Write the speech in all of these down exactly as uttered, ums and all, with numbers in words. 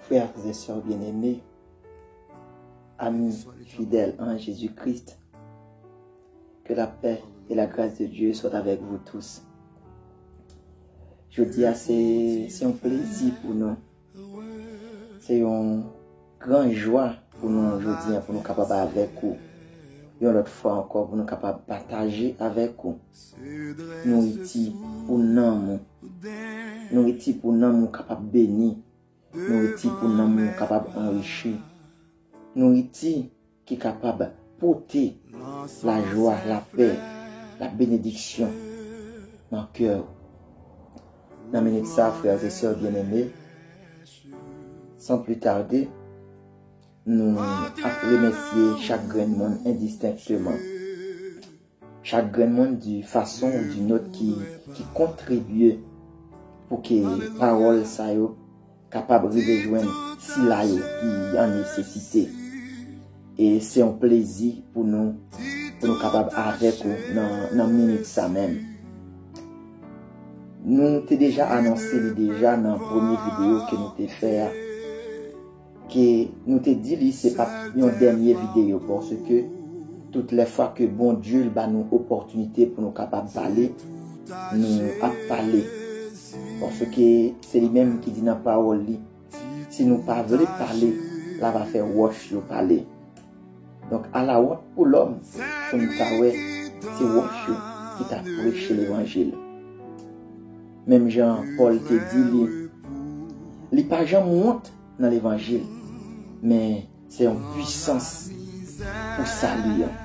Frères et sœurs bien-aimés, amis fidèles en Jésus-Christ, que la paix et la grâce de Dieu soient avec vous tous. Jodi a, se se yon plezi pou nou. Se yon gran jwa pou nou jodi a, pou nou kapab avèk ou yon lòt fwa ankò, pou nou kapab pataje avèk ou nouriti pou nanm ou. Nouriti pou nanm ou kapab beni. Nouriti pou nanm ou kapab anrichi. Nouriti ki kapab pote lajwa, lapè, la benediksyon nan kè w. Nan minit sa, frères et sœurs bien-aimés, sans plus tarder, nou ap remèsye chak grenn moun endistenkteman. Chak grenn moun, di fason ou di nòt, ki, ki kontribye pou ke pawòl sa yo kapab rive jwenn sila yo ki an nesesite. E se yon plezi pou nou, pou nou kapab avèk ou nan, nan minit sa menm. Nou te deja anonse li deja nan premye videyo ke nou te fè a, ke nou te di li se pa t yon dènye videyo, paske tout lè fwa ke Bondye l ba nou opòtinite pou nou kapab pale, nou ap pale. Paske se li menm ki di nan pawòl li, si nou pa vle pale, l ava fè wòch yo pale. Donk, alawont pou lòm pou n ta wè se wòch yo ki t ap preche levanjil. Menm jan Pòl te di li, li pa janm wont nan levanjil, men se yon pwisans pou sali an.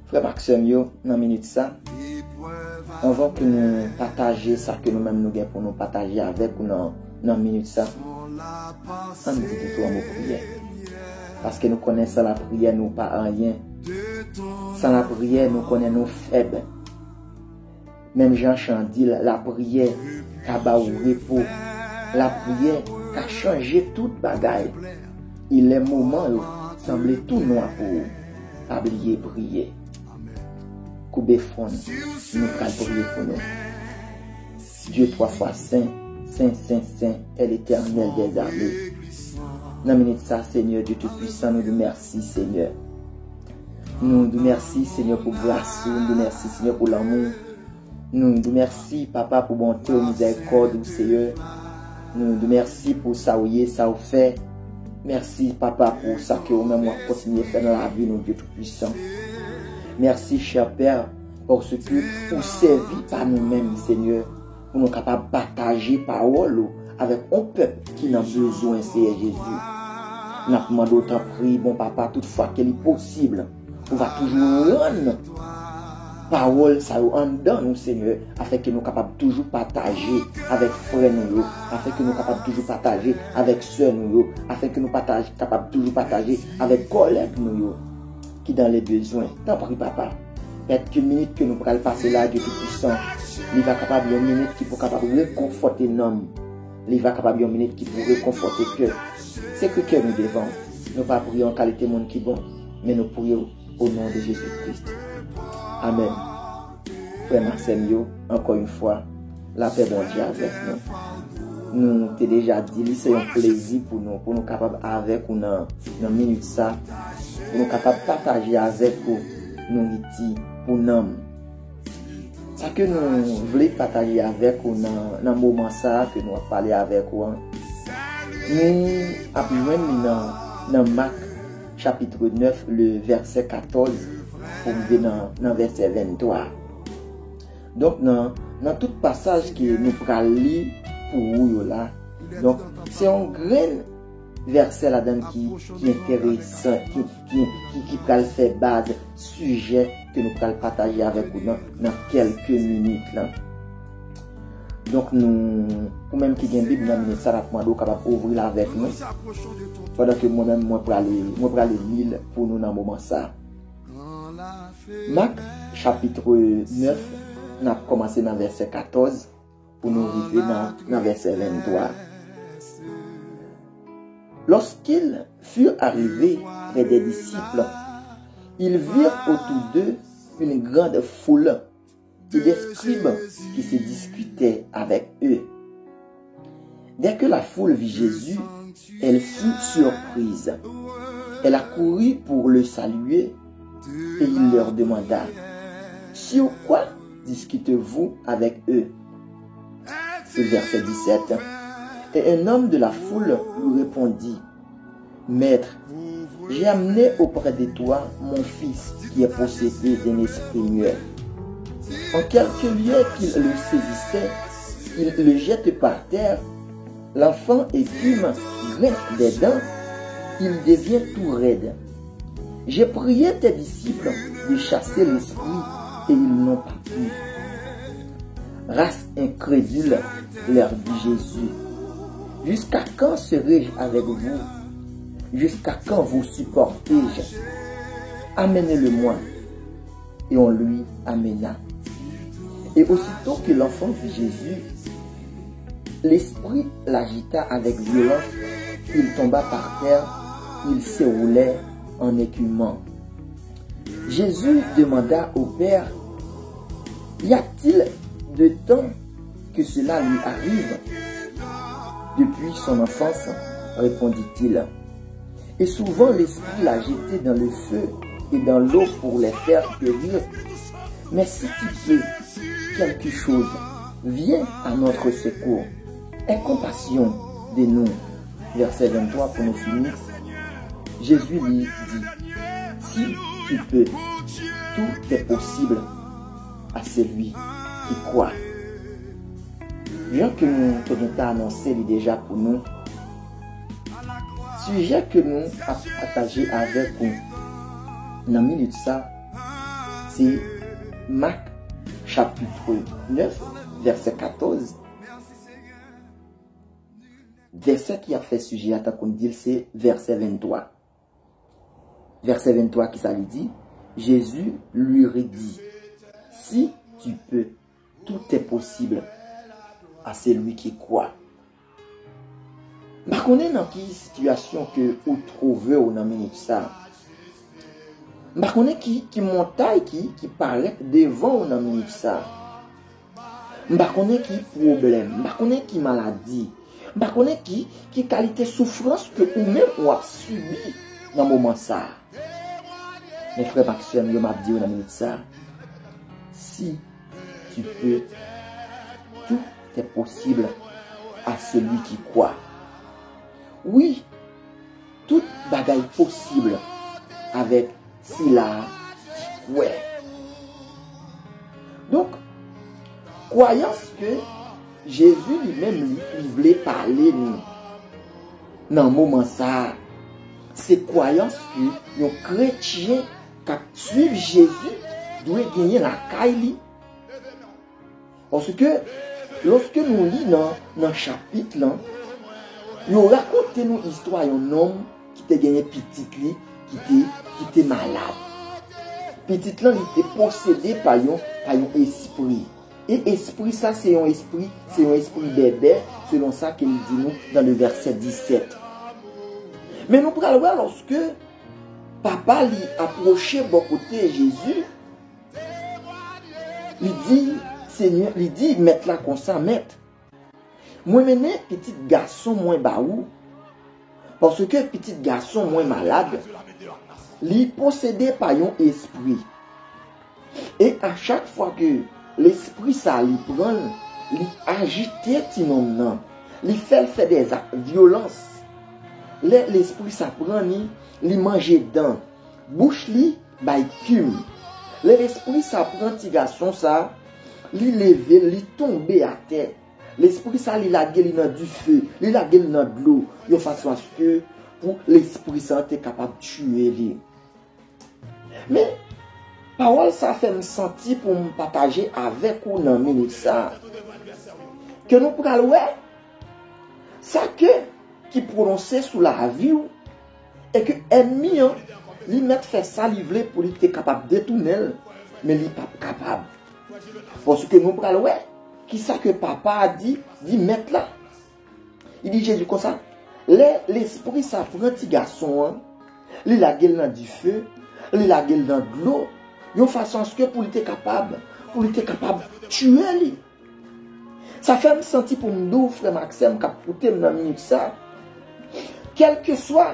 Frè m ak sè m yo, nan minit sa, anvan ke nou pataje sa ke nou menm nou gen pou nou pataje avèk ou nan, nan minit sa, ann di tou twa mo priyè. Paske nou konnen san lapriyè nou pa anyen. San lapriyè nou konnen nou fèb. Menm jan chan di l, lapriyè ka ba w repo. Lapriyè ka chanje tout bagay. E lè moman yo sanble tou nwa pou ou, pa bliye priye. Koube fwon n, nou pral priye pou nou. Dieu trois fois saint, saint, saint, saint, est l'Éternel des armées. Nan minit sa, Senyè Dye Toupisan, nou di w mèsi, Senyè. Nou di w mèsi, Senyè, pou gras ou, nou di w mèsi, Senyè, pou lanmou. Nou di w mèsi, Papa, pou bonte w, mizèrikòd ou, Senyè. Nou di w mèsi pou sa w ye, sa w fè. Mèsi, Papa, pou sa ke ou menm w ap kontinye fè nan lavi nou, Dye Toupisan. Mèsi, chè Pè, paske ou sèvi pa nou menm, Senyè, pou nou kapab pataje pawòl ou avèk yon pèp ki nan bezwen, Senyè Jezi. N ap mande w, tanpri, bon Papa, tout fwa ke li posib, ou va toujou rann pawòl sa yo anndan nou, Senyè, afin ke nou kapab toujou pataje avèk frè nou yo, afin ke nou kapab toujou pataje avèk sè nou yo, afin ke nou pataje, kapab toujou pataje avèk kòlèg nou yo ki dans le besoin. Tanpri, Papa, pèt ke minit ke nou pral pase la, Dye Toupisan, li va kapab yon minit ki pou kapab rekonfòte nanm. Li va kapab yon minit ki pou rekonfòte kè. Sekre kè nou devan w. Nou pa priye an kalite moun ki bon, men nou priye w o non de Jezi Kris. Amèn. Frè m ak sè m yo, ankò yon fwa, lapè Bondye avèk nou. Nou te deja di li, se yon plezi pou nou, pou nou kapab avèk ou nan, nan minit sa, pou nou kapab pataje avèk ou nouriti pou nanm. Sa ke nou vle pataje avèk ou nan, nan moman sa a ke nou ap pale avèk ou an, nou ap jwenn li nan, nan Mak, chapitre neuf, le verset quatorze, pou rive nan, nan vèsè venntwa. Donk, nan, nan tout pasaj ke nou pral li pou ou yo la, donk, se yon grenn vèsè ladan l ki, ki enteresan, ki, ki, ki, ki pral fè baz sijè ke nou pral pataje avèk ou nan, nan kèlke minit lan. Donk, nou, ou menm ki gen Bib nan, minit sa, n ap mande w kapab ouvri l avèk nou, pandan ke mwen menm, mwen prale, mwen prale li l pou nou nan moman sa. Mak, chapitre neuf, n ap kòmanse nan vèsè katòz pou nou rive nan, nan vèsè venntwa. Lorsqu'ils furent arrivés près des disciples, ils virent autour d'eux une grande foule et des scribes qui se disputaient avec eux. Dès que la foule vit Jésus, elle fut surprise. Elle accourut pour le saluer et il leur demanda : « Sur quoi discutez-vous avec eux ? » Le verset dix-sept. Et un homme de la foule lui répondit : « Maître, j'ai amené auprès de toi mon fils qui est possédé d'un esprit muet. En quelque lieu qu'il le saisissait, il le jette par terre. L'enfant écume, grince des dents, il devient tout raide. J'ai prié tes disciples de chasser l'esprit et ils n'ont pas pu. » Race incrédule, leur dit Jésus, jusqu'à quand serai-je avec vous ? Jusqu'à quand vous supporterai-je ? Amenez-le-moi. Et on lui amena. Et aussitôt que l'enfant vit Jésus, l'esprit l'agita avec violence, il tomba par terre, il se roulait en écumant. Jésus demanda au père : « Y a-t-il de temps que cela lui arrive ? » « Depuis son enfance, répondit-il. Et souvent l'esprit l'a jeté dans le feu et dans l'eau pour les faire périr. Mais si tu peux quelque chose, viens à notre secours. Aie compassion de nous. » Verset vingt-trois pour nous finir. Jésus lui dit : « Si tu peux, tout est possible à celui qui croit. » Jan ke nou te gentan anonse li deja pou nou, sijè ke nou ap pataje avèk ou nan minit sa, se Mak chapit nèf, vèsè katòz. Vèsè ki ap fè sijè a, tankou n di l, se vèsè venntwa. Vèsè venntwa, ki sa li di? Jésus lui redit : « Si tu peux, tout est possible à celui qui croit. » M pa konnen nan ki sitiyasyon ke ou twouve w nan minit sa. M pa konnen ki, ki montay ki, ki parèt devan w nan minit sa. M pa konnen ki pwoblèm, m pa konnen ki maladi, m pa konnen ki, ki kalite soufrans ke ou menm w ap sibi nan moman sa a. Men frè m ak sè m yo, m ap di yo nan minit sa, si tu peux, tout est possible à celui qui croit. Wi, tout bagay posib avèk sila ki kwè. Donk, kwayans ke Jezi li menm li, li vle pale nou nan moman sa a, se kwayans ke yon kretyen k ap swiv Jezi dwe genyen lakay li. Paske, lòske nou li nan, nan chapit lan, yo rakonte nou istwa yon nonm ki te genyen pitit li ki te, ki te malad. Pitit lan, li te posede pa yon, pa yon espri. E espri sa, se yon espri, se yon espri bèbè, selon sa ke li di nou nan le vèsè disèt. Men nou pral wè lòske papa li apwoche bò kote Jezi, li di, Senyè, li di mèt la konsa, Mèt, mwen mennen pitit gason mwen ba ou, paske pitit gason mwen malad, li posede pa yon espri. E a chak fwa ke lespri sa li pran l, li ajite ti nonm nan, li fè l fè dèzak, vyolans. Lè lespri sa pran li, li manje dan, bouch li bay kim. Lè lespri sa pran ti gason sa, li leve l, li tonbe atè. Lespri sa, li lage li nan dife, li lage li nan dlo, yon fason aske pou lespri sa te kapab tiye li. Men, pawòl sa fè m santi pou m pataje avèk ou nan minit sa, ke nou pral wè sa ke ki pwononse sou lavi w, e ke ènmi an, li mèt fè sa li vle pou li te kapab detounen l, men li p ap kapab. Paske nou pral wè kisa ke papa a di, di mèt la. Li di Jezi konsa, lè lespri sa pran ti gason an, li lage l nan dife, li lage l nan dlo, yon fason aske pou li te kapab, pou li te kapab tiye li. Sa fè m santi pou m di w, frè m ak sè m k ap koute m nan minit sa, kèlkeswa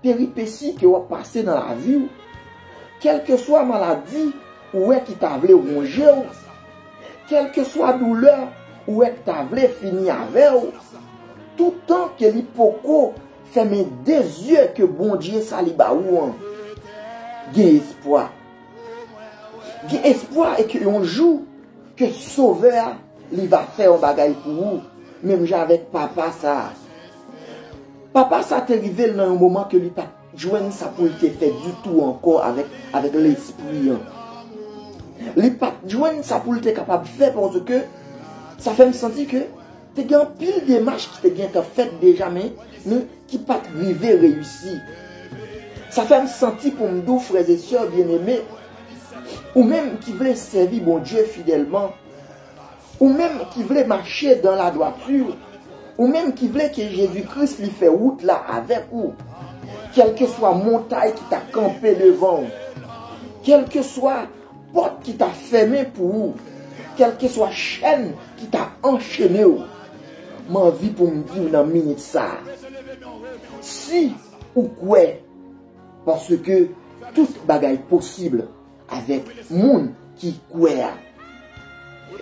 peripesi ke w ap pase nan lavi w, kèlkeswa maladi ou wè ki ta vle wonje w, kèlkeswa doulè ou wè ki ta vle fini avè w, toutan ke li poko fèmen de zye ke Bondye sa li ba ou an, gen espwa. Gen espwa e ke yon jou ke Sovè a, li va fè yon bagay pou ou, menm jan avèk papa sa a. Papa sa a te rive l nan yon moman ke li pa t jwenn sa pou l te fè ditou ankò avèk, avèk lespri an. Li pa t jwenn sa pou l te kapab fè, paske sa fè m santi ke te gen anpil demach ki te gentan fèt deja, men, men ki pa t rive reyisi. Sa fè m santi pou m di w, frè e sè byeneme, ou menm ki vle sèvi Bondye fidèlman, ou menm ki vle mache dan ladwati, ou menm ki vle ke Jezi Kris li fè wout la avèk ou, kèlkeswa montay ki ta kanpe devan w, kèlkeswa pòt ki ta fèmen pou ou, kèlkeswa chèn ki ta anchene w, m anvi pou m di w nan minit sa a, si ou kwè, paske tout bagay posib avèk moun ki kwè a.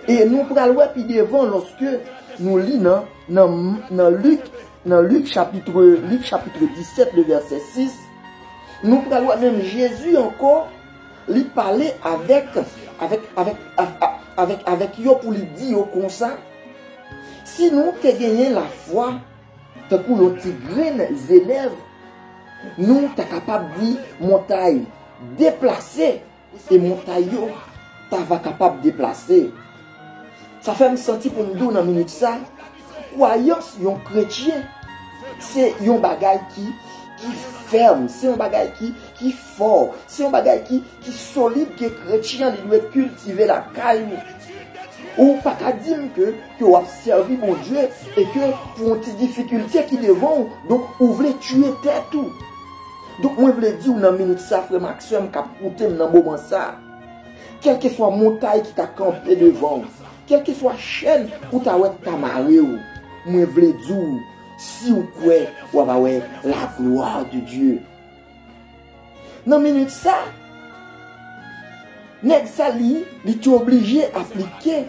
E nou pral wè pi devan lòske nou li nan, nan, nan Lik, nan Lik chapit, Lik chapit disèt, le vèsè sis, nou pral wè menm Jezi ankò, li pale avèk, avèk, avèk, a- a- avèk, avèk yo pou li di yo konsa, si nou te genyen lafwa tankou yon ti grenn zenèv, nou ta kapab di montay deplase, e montay yo ta va kapab deplase. Sa fè m santi pou m di w nan minit sa, kwayans yon kretyen, se yon bagay ki, ki fèm, se yon bagay ki, ki fò, se yon bagay ki, ki solid ke kretyen li dwe kiltive lakay ou. Ou pa ka di m ke, ke w ap sèvi Bondye e ke pou yon ti difikilte ki devan w, donk ou vle tiye tèt ou. Donk mwen vle di w nan minit sa, frè m ak sè m k ap koute m nan moman sa, kèlkeswa montay ki ta kanpe devan w, kèlkeswa chèn ou ta wè k ta mare w, mwen vle di w, si w kwè, w ap wè la gloire de Dieu. Nan minit sa, nèg sa li, li te oblije aplike,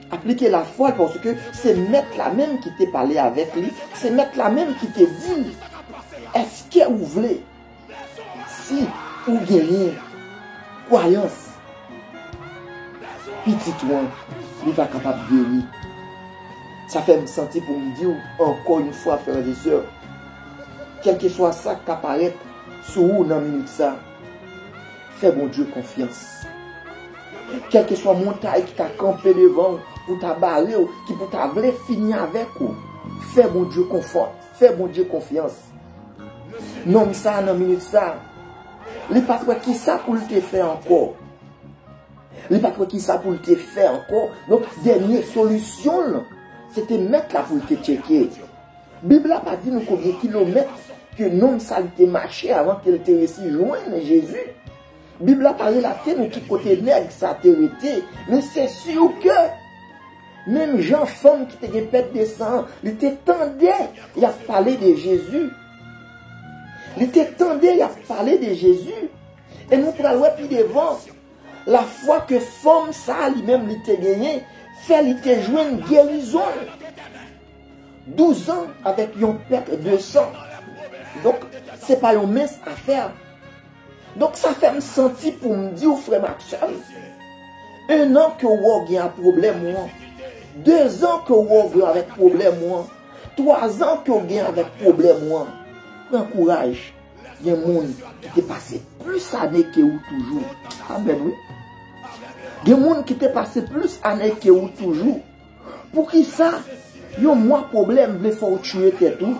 aplike lafwa l, paske se mèt la menm ki te pale avèk li, se mèt la menm ki te di l, èske ou vle? Si ou genyen kwayans, pitit ou an, li va kapab geri. Sa fè m santi pou m di w ankò yon fwa, frè e sè, kèlkeswa sa k ka parèt sou ou nan minit sa, fè Bondye konfyans. Kèlkeswa montay ki ta kanpe devan w pou ta bare w, ki pou ta vle fini avèk ou, fè Bondye konfò, fè Bondye konfyans. Nonm sa a nan minit sa a, li pa t wè kisa pou l te fè ankò. Li pa t wè kisa pou l te fè ankò. Donk, dènye solisyon l, se te mèt la pou l te tcheke. Bib la pa di nou konbyen kilomèt ke nonm sa li te mache avan ke l te resi jwenn Jezi. Bib la pa relate nou ki kote nèg sa te rete, men se si ke menm jan fanm ki te gen pèt de san an, li te tande y ap pale de Jezi. Li te tande y ap pale de Jezi. E nou pral wè pi devan, lafwa ke fanm sa a li menm li te genyen, fè li te jwenn gerizon l. Douz an avèk yon pèt de san. Donk, se pa yon mens afè. Donk, sa fè m santi pou m di w, frè m ak sè m, en an ke w wè w gen ak pwoblèm ou an, de zan ke w wè w gen avèk pwoblèm ou an, twa zan ke w gen avèk pwoblèm ou an, pran kouraj. Gen moun ki te pase plis ane ke ou toujou. Amèn, wi. Gen moun ki te pase plis ane ke ou toujou. Poukisa yon mwa pwoblèm vle fè w tiye tèt ou?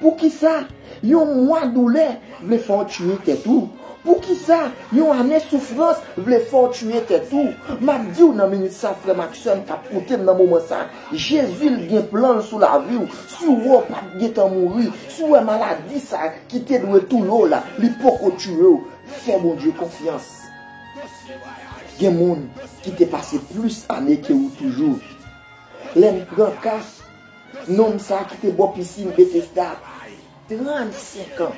Poukisa yon mwa doulè vle fè w tiye tèt ou? Poukisa yon ane soufrans vle fè w tiye tèt ou? M ap di w nan minit sa, frè m ak sè m k ap koute m nan moman sa, Jezi l gen plan l sou lavi w. Si w wè w pa t gentan mouri, si w wè maladi sa ki te dwe touye w la, li poko tiye w, fè Bondye konfyans. Gen moun ki te pase plis ane ke ou toujou. Lè n pran ka nonm sa ki te bò pisin Betesda, trannsenk an.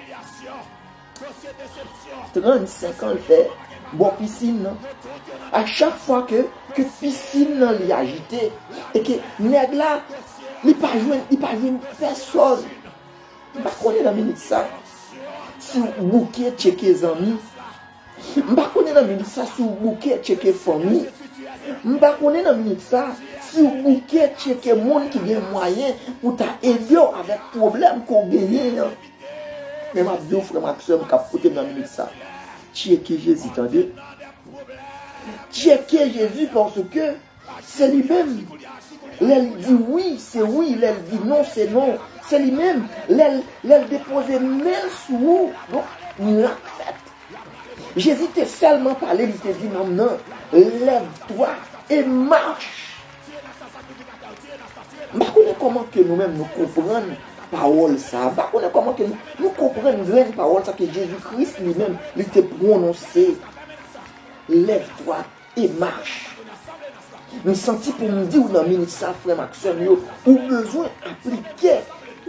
Trannsenk an l fè bò pisin nan. A chak fwa ke, ke pisin nan li ajite, e ke nèg la, li pa jwenn, li pa jwenn pèsòn. M pa konnen nan minit sa si w bouke tcheke zanmi. M pa konnen nan minit sa si w bouke tcheke fanmi. M pa konnen nan minit sa si w bouke tcheke moun ki gen mwayen pou ta ede w avèk pwoblèm ke w genyen an. Men m ap di w, frè m ak sè m k ap koute m nan minit sa, tcheke Jezi, tande. Tcheke Jezi, paske se li menm. Lè l di wi, se wi. Lè l di non, se non. Se li menm. Lè l, lè l depoze men l sou ou, donk, mirak fèt. Jezi te sèlman pale, li te di nonm nan, lève-toi et marche. M pa konnen kòman ke nou menm nou konprann pawòl sa. M pa konnen kòman ke nou, nou konprann grenn pawòl sa ke Jezi Kris li menm, li te pwononse. Lève-toi et marche. M santi pou m di w nan minit sa, frè m ak sè m yo, ou bezwen aplike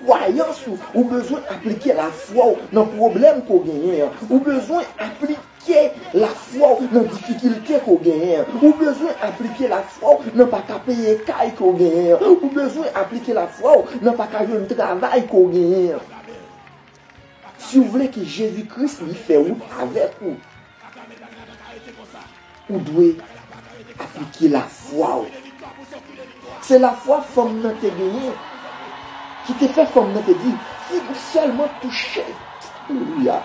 kwayans ou, ou bezwen aplike lafwa w nan pwoblèm ke w genyen an. Ou bezwen aplike lafwa w nan difikilte ke w genyen an. Ou bezwen aplike lafwa w nan pa ka peye kay ke w genyen an. Ou bezwen aplike lafwa w nan pa ka jwenn travay ke w genyen an. Si w vle ke Jezi Kris li fè wout avèk ou, ou dwe aplike lafwa w. Se lafwa fanm nan te genyen ki te fè fanm nan te di, si m sèlman touche, alelouya,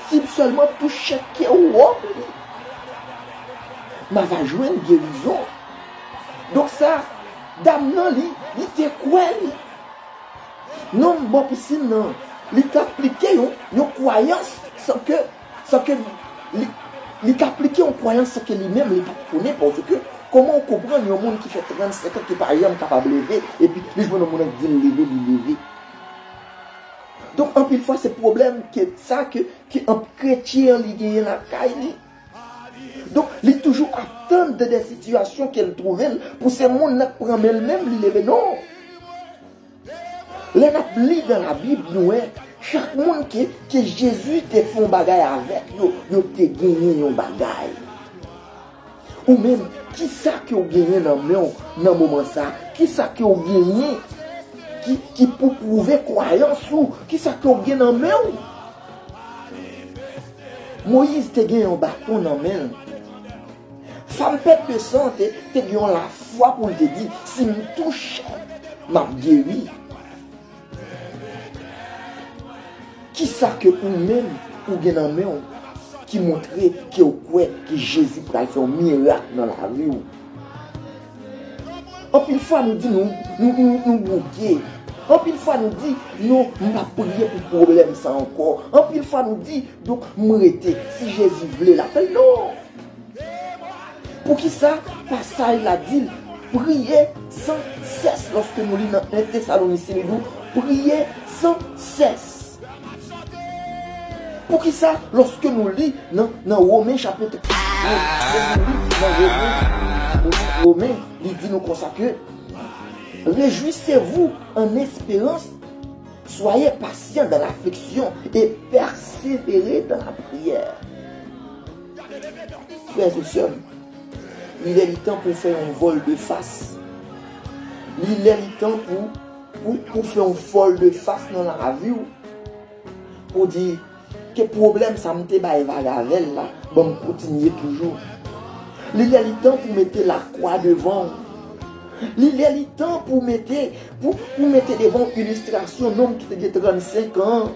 si m sèlman touche ke wòb li, m ava jwenn gerizon. Donk sa, dam nan li, li te kwè li. Nonm bò pisin nan, li t aplike yon, yon kwayans san ke, san ke li, li t aplike yon kwayans san ke li menm li pa t konnen, paske kòman w konprann yon moun ki fè trannsenk an ki pa janm kapab leve, epi li jwenn yon moun ki di l leve, li leve? Donk, anpil fwa, se pwoblèm ke sa ke, ke an kretyen an li genyen lakay li. Donk, li toujou ap tann de, de sitiyasyon ke l twouve l pou se moun nan k pran men l menm li leve. Non! Lè n ap li dan Labib, nou wè, chak moun ke, ke Jezi te fè yon bagay avèk yo, yo te genyen yon bagay. Ou menm, kisa ke w genyen nan men w nan moman sa? Kisa ke w genyen ki, ki pou pwouve kwayans ou? Kisa ke w gen nan men w? Moyiz te gen yon baton nan men l. Fanm pèt de san te, te gen yon lafwa pou l te di, si m touche, m ap geri. Kisa ke ou menm ou gen nan men w ki montre ke w kwè ke Jezi pral fè yon mirak nan lavi w? Anpil fwa nou di nou, nou, nou, nou bouke. Anpil fwa nou di, non, m p ap priye pou pwoblèm sa ankò. Anpil fwa nou di, donk, m rete. Si Jezi vle, l ap fè l. Non! Poukisa pasaj la di l, priye san sès? Lòske nou li nan en Tesalonisyen, li di w, priye san sès. Poukisa, lòske nou li nan, nan Women chapit, lòske nou li nan Women, Women, li di nou konsa ke, réjouissez-vous en espérance, soyez patients dans l'affliction et persévérez dans la prière. Frè e sè m, li lè li tan pou w fè yon vòl de fas. Li lè li tan pou, pou, pou fè yon vòl de fas nan lavi w. Pou di, ke pwoblèm sa m te bay vag avè l la, ban m kontinye toujou. Li lè li tan pou mete lakwa devan w. Li lè li tan pou mete, pou, pou mete devan w ilistrasyon nonm ki te gen trannsenk an.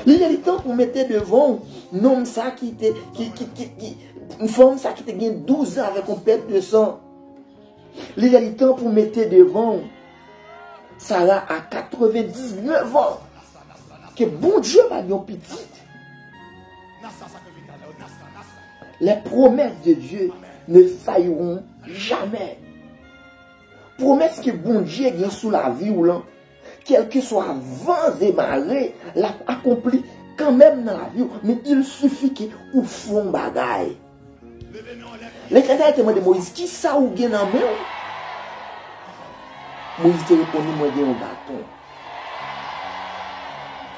Li lè li tan pou mete devan w nonm sa ki te, ki, ki, ki, ki, fanm sa ki te gen douz an avèk yon pèt de san. Li lè li tan pou mete devan w Sara a katrevendiznèf an, ke Bondye ba l yon pitit. Les promesses de Dieu ne failleront jamais. Pwomès ke Bondye gen sou lavi w lan, kèlkeswa van e mare, l ap akonpli kanmenm nan lavi w, men il suffit ke ou fè yon bagay. Letènèl te mande Moyiz, kisa ou gen nan men w? Moyiz te reponn li, mwen gen yon baton.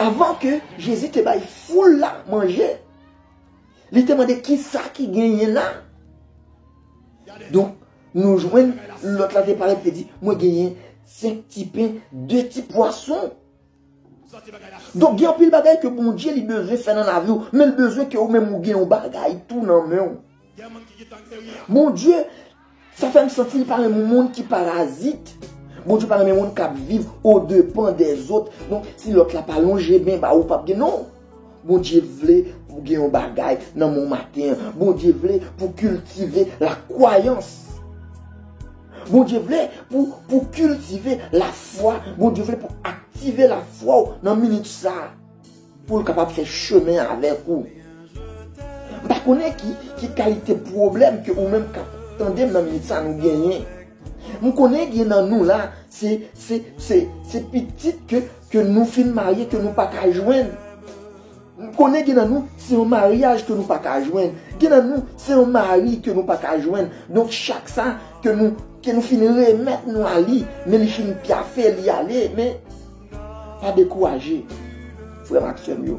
Avan ke Jezi te bay foul la manje, li te mande, kisa ki genyen la? Donk, nou jwenn lòt la te parèt, te di, mwen genyen senk ti pen, de ti pwason. Donk, gen anpil bagay ke Bondye li bezwen fè nan lavi w, men l bezwen ke ou menm ou gen yon bagay tou nan men w. Bondye, sa fè m santi li pa renmen moun ki parazit. Bondye pa renmen moun k ap viv o depan dèzòt. Donk, si lòt la pa lonje men ba ou, p ap gen, non. Bondye vle pou gen yon bagay nan men w maten an. Bondye vle pou kiltive lakwayans. Bondye vle pou, pou kiltive lafwa. Bondye vle pou aktive lafwa w nan minit sa a, pou l kapab fè chemen avèk ou. M pa konnen ki, ki kalite pwoblèm ke ou menm k ap tande m nan minit sa a nou genyen. M konnen gen nan nou la, se, se, se, se pitit ke, ke nou fin marye, ke nou pa ka jwenn. M konnen gen nan nou, se yon maryaj ke nou pa ka jwenn. Gen nan nou, se yon mari ke nou pa ka jwenn. Donk, chak sa ke nou, ke nou fin remèt nou a li, men li fin pyafe, li ale, men pa dekouraje. Frè m ak sè m yo,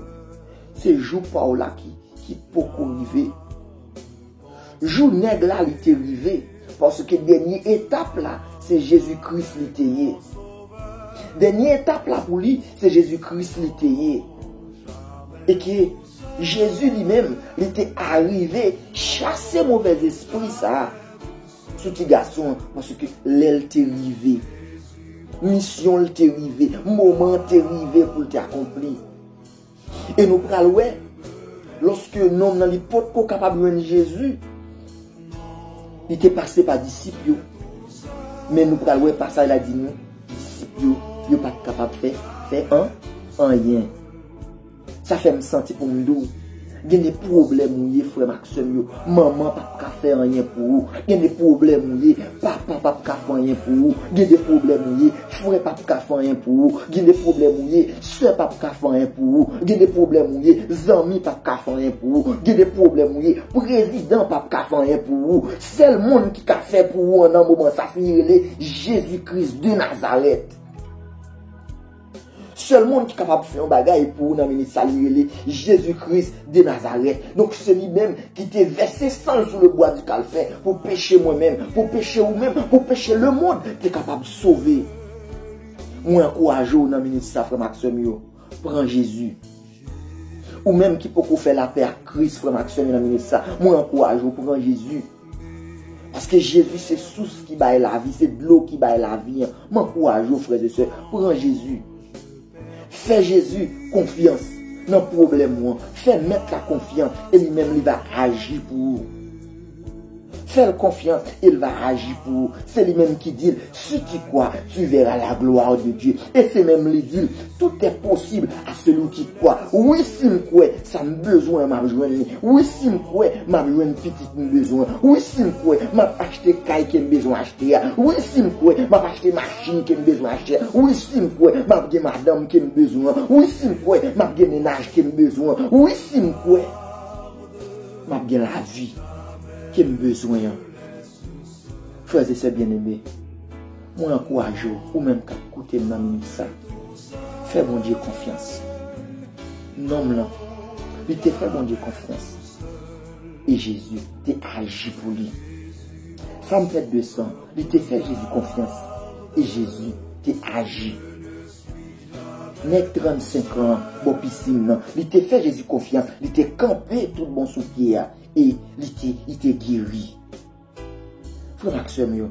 se jou pa w la ki, ki poko rive. Jou nèg la, li te rive, paske dènye etap la, se Jezi Kris li te ye. Dènye etap la pou li, se Jezi Kris li te ye. E ke Jezi li menm, li te arive chase movèzespri sa a sou ti gason an, paske lè l te rive, misyon l te rive, moman an te rive pou l te akonpli. E nou pral wè, lòske nonm nan li potko kapab jwenn Jezi, li te pase pa disip yo. Men nou pral wè pasaj la di nou, disip yo, yo pa t kapab fè, fè an, anyen. Sa fè m santi pou m di w, gen de pwoblèm ou ye, frè m ak sè m yo, manman p ap ka fè anyen pou ou. Gen de pwoblèm ou ye, papa p ap ka fè anyen pou ou. Gen de pwoblèm ou ye, frè p ap ka fè anyen pou ou. Gen de pwoblèm ou ye, sè p ap ka fè anyen pou ou. Gen de pwoblèm ou ye, zanmi p ap ka fè anyen pou ou. Gen de pwoblèm ou ye, prezidan p ap ka fè anyen pou ou. Sèl moun ki ka fè pou ou an nan moman sa, se li rele Jezi Kris de Nazarèt. Sèl moun ki kapab fè yon bagay pou ou nan minit sa, li rele Jezi Kris de Nazarèt. Donk, se li menm ki te vèse san l sou le bwa di kalfè pou peche mwen menm, pou peche ou menm, pou peche lemonn te kapab sove. Mwen ankouraje w nan minit sa, frè m ak sè m yo. Pran Jezi. Ou menm ki poko fè lapè ak Kris, frè m ak sè m yo, nan minit sa, mwen ankouraje w, pran Jezi. Paske Jezi se sous ki bay lavi, se dlo ki bay lavi an. M ankouraje w, frè e sè, pran Jezi. Fè Jezi konfyans nan pwoblèm ou an. Fè Mèt la konfyans e li menm li va aji pou ou. Fè l konfyans e l va aji pou ou. Se li menm ki di l, si tu crois, tu verras la gloire de Dieu. E se menm li di l, tout est possible à celui qui croit. Wi, si m kwè, sa m bezwen an, m ap jwenn li. Wi, si m kwè, m ap jwenn pitit m bezwen an. Wi, si m kwè, m ap achte kay ke m bezwen achte a. Wi, si m kwè, m ap achte machin ke m bezwen achte a. Wi, si m kwè, m ap gen madanm ke m bezwen an. Wi, si m kwè, m ap gen mennaj ke m bezwen an. Wi, si m kwè, m ap gen lavi ke m bezwen an. Frè e sè byeneme, mwen ankouraje w, ou menm k ap koute m nan minit sa, fè Bondye konfyans. Nonm lan, li te fè Bondye konfyans. E Jezi te aji pou li. Fanm pèt de san, li te fè Jezi konfyans. E Jezi te aji. Nèg trannsenk an bò pisin nan, li te fè Jezi konfyans, li te kanpe tout bon sou pye a, e li te, li te geri. Frè m ak sè m yo,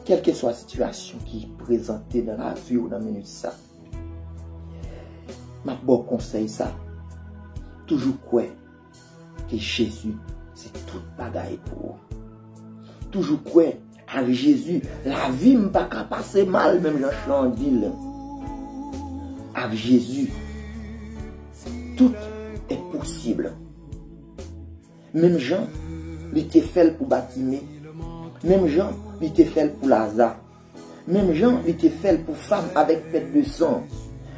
kèlkeswa sitiyasyon ki prezante nan lavi w nan minit sa, m ap ba w konsèy sa. Toujou kwè ke Jezi se tout bagay pou ou. Toujou kwè ak Jezi, lavi m pa ka pase mal menm jan chan an di l. Ak Jezi, tout est possible. Menm jan li te fè l pou Batime, menm jan li te fè l pou Laza, menm jan li te fè l pou fanm avèk pèt de san,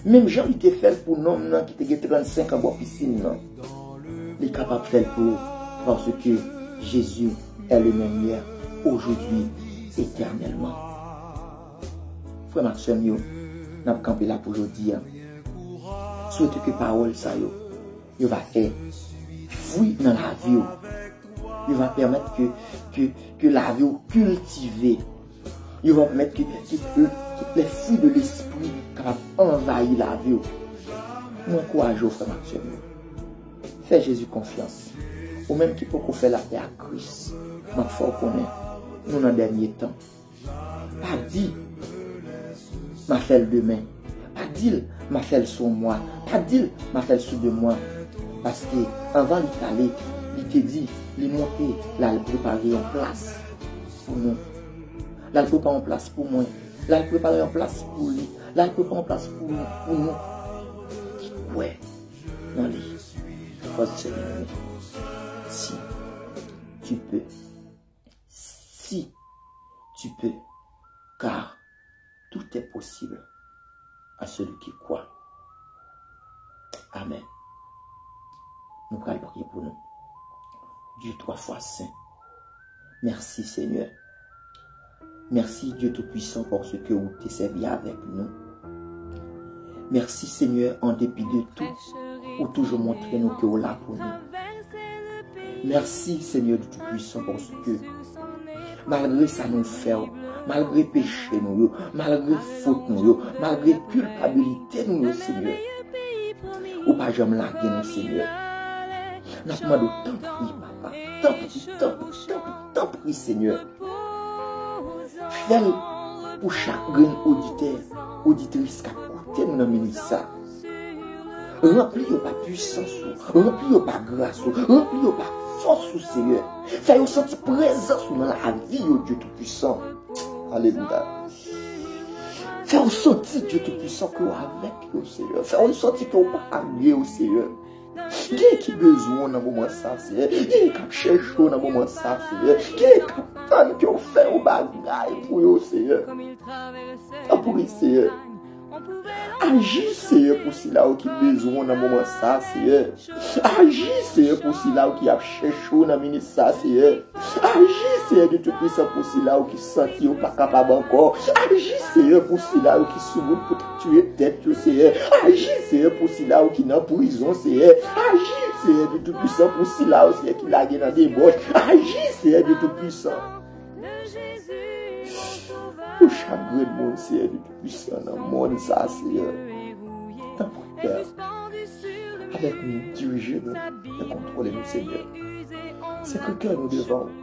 menm jan li te fè l pou nonm nan ki te gen trannsenk an bò pisin nan, li kapab fè l pou ou, paske Jezi est le même hier, aujourd'hui, éternellement. Frè m ak sè m yo, n ap kanpe la pou jodi a. Swete ke pawòl sa yo, yo va fè fwi nan lavi w. Yo va pèmèt ke, ke, ke lavi w kiltive. Yo va pèmèt ke, ke, ke, ke les fruits de l'esprit kapab anvayi lavi w. Mwen ankouraje w, frè m ak sè m yo. Fè Jezi konfyans. Ou menm ki poko fè lapè ak Kris, m ap fè w konnen, nou nan dènye tan. Pa di, "M a fè l demen." Pa di l, "M a fè l sou yon mwa." Pa di l, "M a fè l sou de mwa." Paske anvan li t ale, li te di, li monte, l al prepare yon plas pou nou. L al prepare yon plas pou mwen. L al prepare yon plas pou li. L al prepare yon plas pou nou, pou nou ki kwè nan li. Frè e sè, si tu peux, si tu peux, car tout est possible à celui qui croit. Amen. Nou pral priye pou nou. Dye twa fwa sen, mèsi, Senyè. Mèsi, Dye Toupwisan, paske ou te sèvi avèk nou. Mèsi, Senyè, an depi de tou, ou toujou montre nou ke ou la pou nou. Mèsi, Senyè Dye Toupwisan, paske malgre sa nou fè yo, malgre peche nou yo, malgre fot nou yo, malgre kilpabilite nou yo, Senyè, ou pa janm lage nou, Senyè. N ap mande w, tanpri, papa, tanpri, tanpri, tanpri, tanpri, Senyè. Fè l pou chak grenn oditè, oditris k ap koute nou nan minit sa. Ranpli yo pa pwisans ou, ranpli yo pa gras ou, ranpli yo pa fòs ou, Senyè. Fè yo santi prezans ou nan lavi yo, Dye Toupwisan. Alelouya. Fè yo santi, Dye Toupwisan, ke w avèk yo, Senyè. Fè yo santi ke w pa lage yo, Senyè. Gen ki bezwen w nan moman sa, Senyè. Gen k ap chèche w nan moman sa, Senyè. Gen k ap tann ke w fè yon bagay pou yo, Senyè. Tanpri, Senyè. Aji, Senyè, pou sila yo ki bezwen w nan moman sa, Senyè. Aji, Senyè, pou sila yo ki ap chèche w nan minit sa, Senyè. Aji, Senyè Dye Toupwisan, pou sila yo ki santi yo pa kapab ankò. Aji, Senyè, pou sila yo ki sou wout pou t ap tiye tèt yo, Senyè. Aji, Senyè, pou sila yo ki nan prizon, Senyè. Aji, Senyè Dye Toupwisan, pou sila yo, Senyè, ki lage nan debòch. Aji, Senyè Dye Toupwisan, pou chak grenn moun, Senyè Dye Toupwisan, nan mond sa, Senyè. Tanpri, Pè, avèk nou, dirije nou e kontwole nou, Senyè. Sekre kè nou devan w.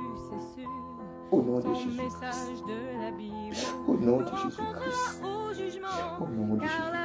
Au nom de Jésus-Christ. Au nom de Jésus-Christ. Au nom de Jésus-Christ.